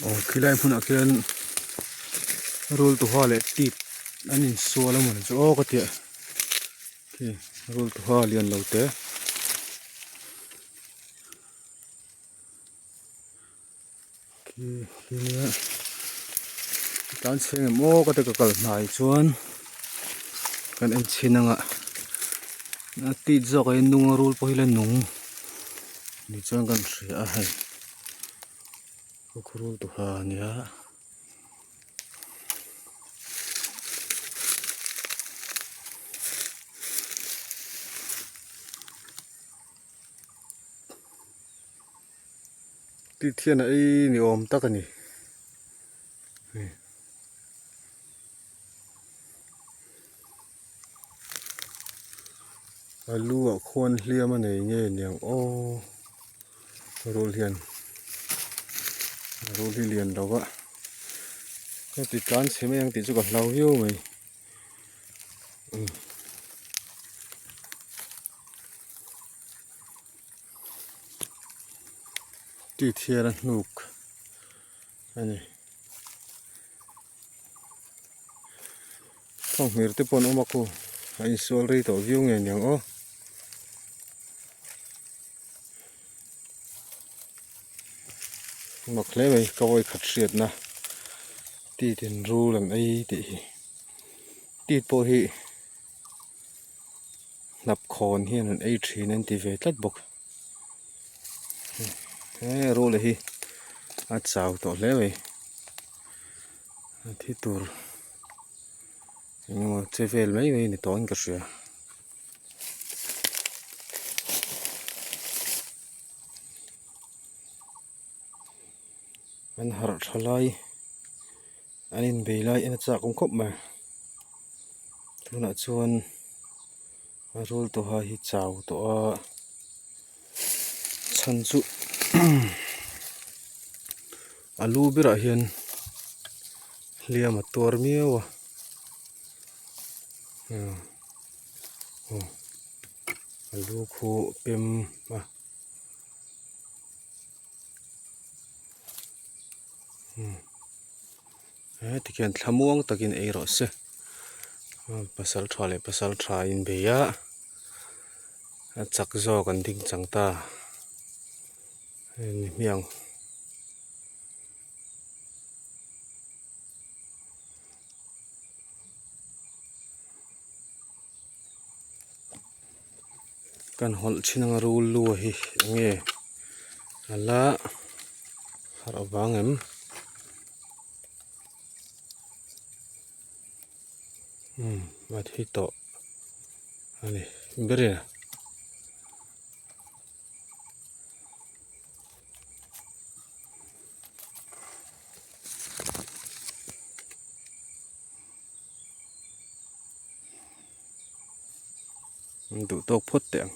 Aw khilai hmunah khian rul tuha leh tit an insual a mawni chu aw ka tia khi rul tuha lian lo te. Khi khi nia tlan chheng em aw ka ti ka kal hnai chuan kan en chhin anga a tit zawk ah hian nung a rul pawh hi la nung ni chuan kan hria a hei rul tuha a nia. Tit hian a ei ni awm tak a ni hei a lu ah khuan hliam a nei nge niang aw rul hian rul hi lian lo va heti tlan chhe mai ang tih chu ka hlau viau mai. Tit hian a hnuk a ni fanghmir te pawh an awm a khu a insual rei tawh viau nge niang aw. Mak hle mai ka vawikhat hriatna tit in rul an ei tih hi tit pawh hi hnap khawn hian an ei thin an ti ve tlat bawk he rul hi a chau tawh hle mai a thi tur engemaw che vel mai mai a ni tawh in ka hria. An harh tha lai an inbei lai en a chak awm khawp mai tunah chuan a rul tawha hi chau tawh a chhan chu a lu berah hian hliam a tuar miau a. A lu khu pem a heti khian thlamuang takin ei rawh se pasal tha leh pasal tha a inbei a a chak zawk an ding chang ta hei ni hmiang. Kan hawlh thin anga rul lu hi enge a la harh avang em umm a thi tawh a ni ber in. Duh tawk phawt teh ang.